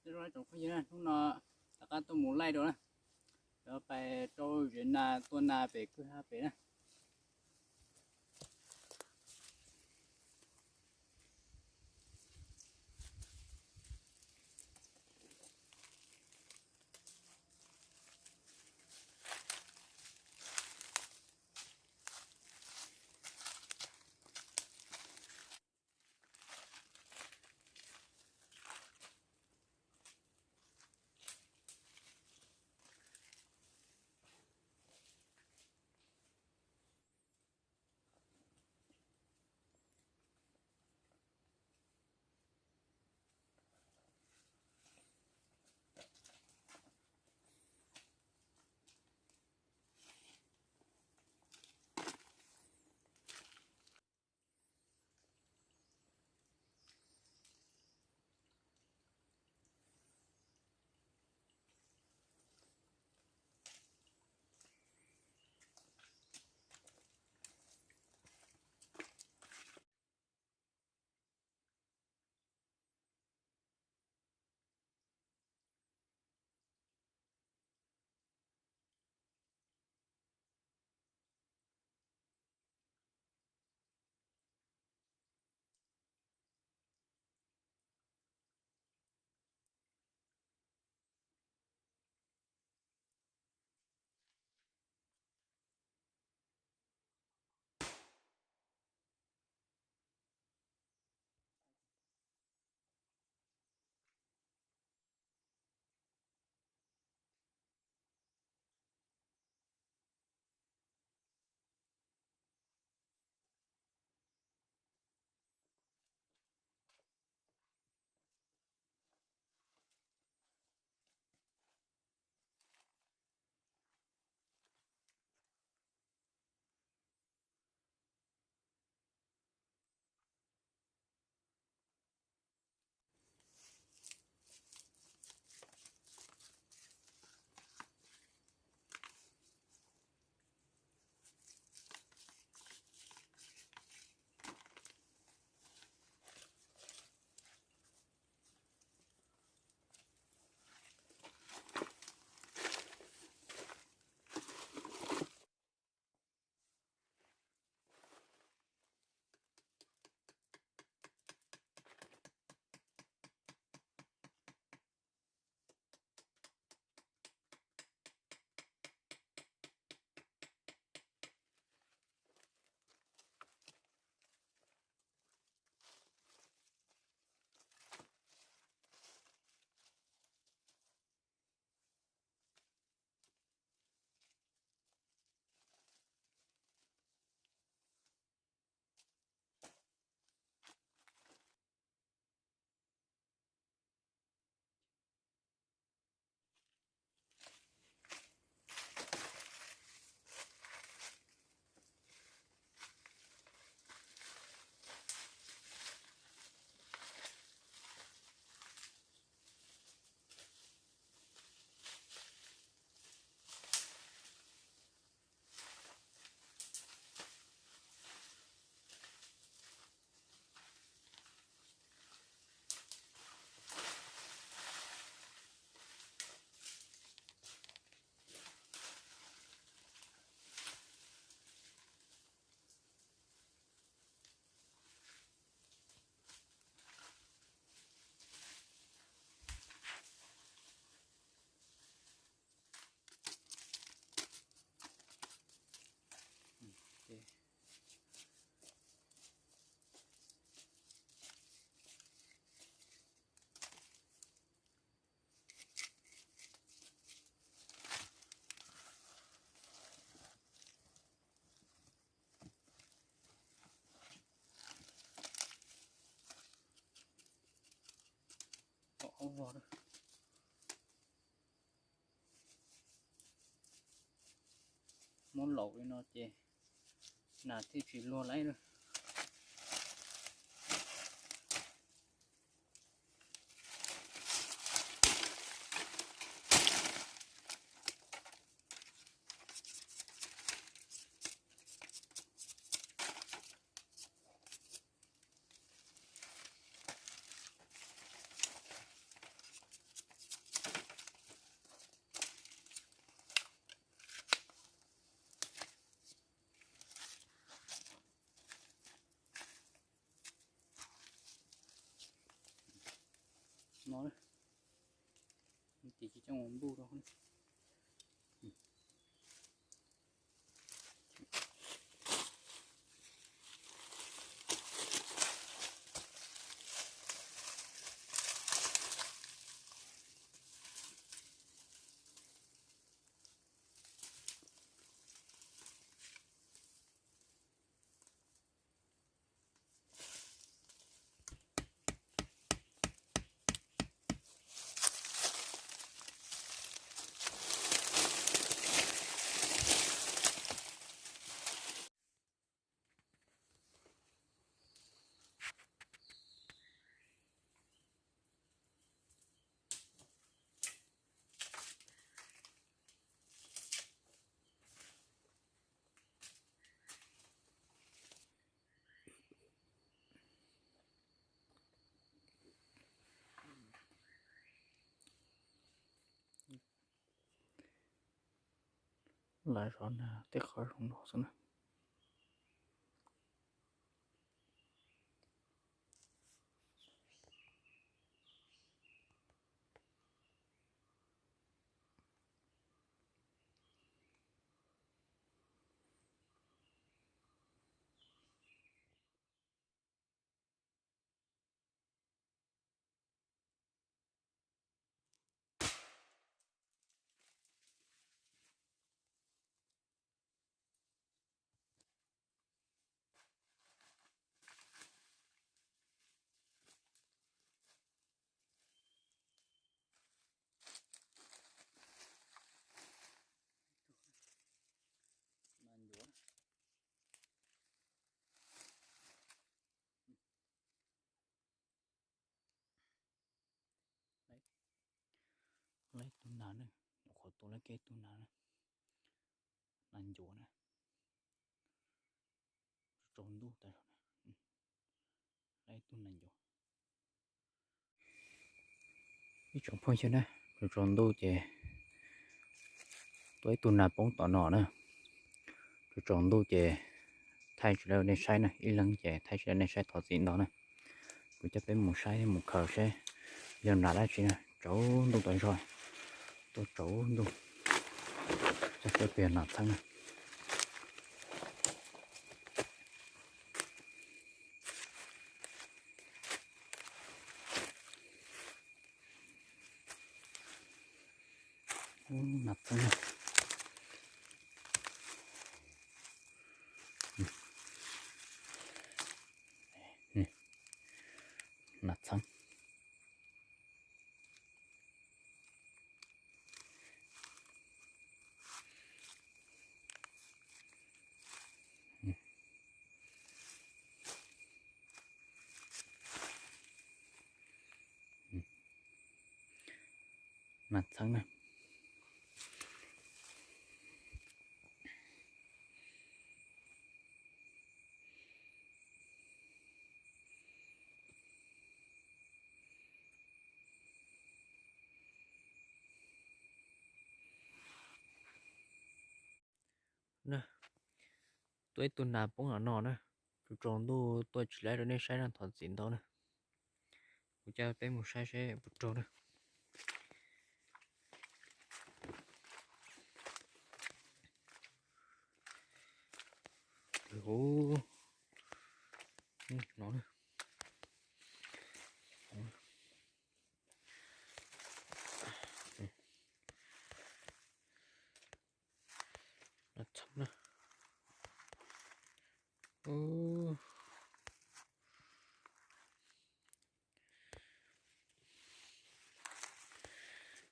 Tsoom phooj ywg, hnub no rov qab tuaj mus laij dua na, yuav pais rau zem nas tua nas pem kwj ha pem na. Muab laus li no ces nas thiaj tsis luag lawm. No ces tsis coj mus npuj rau. Lawv zov na tej qhov zoo no xwb na. Laib tug nas na, qhov tus laib kev tug nas na, nas ncuav na, tsaus ntuj tas zog na, laib tug nas ncuav. Ib tsoom phooj ywg na, tsaus ntuj ces tua ib tug nas poob tom no na. Tsaus ntuj ces thaij tsis rau nej saib na, ib leeg ces thaij tsis rau nej saib thov txim ntau na. Kuv coj peb mus saib mus khaws seb yog nas dab tsi na, tsaus ntuj tas zog, tuaj tsaus ntuj, saib seb puas yog nas txheeb na. Nas txheeb na. Nas txheeb. Nas txheeb na. Na, tua ib tug nas poob tom no na. Tsaus ntuj tuaj tsis laib rau nej saib na, thov txim ntau na. Kuv coj peb mus saib seb puas raug na. Hu, no na. Nas txheeb na.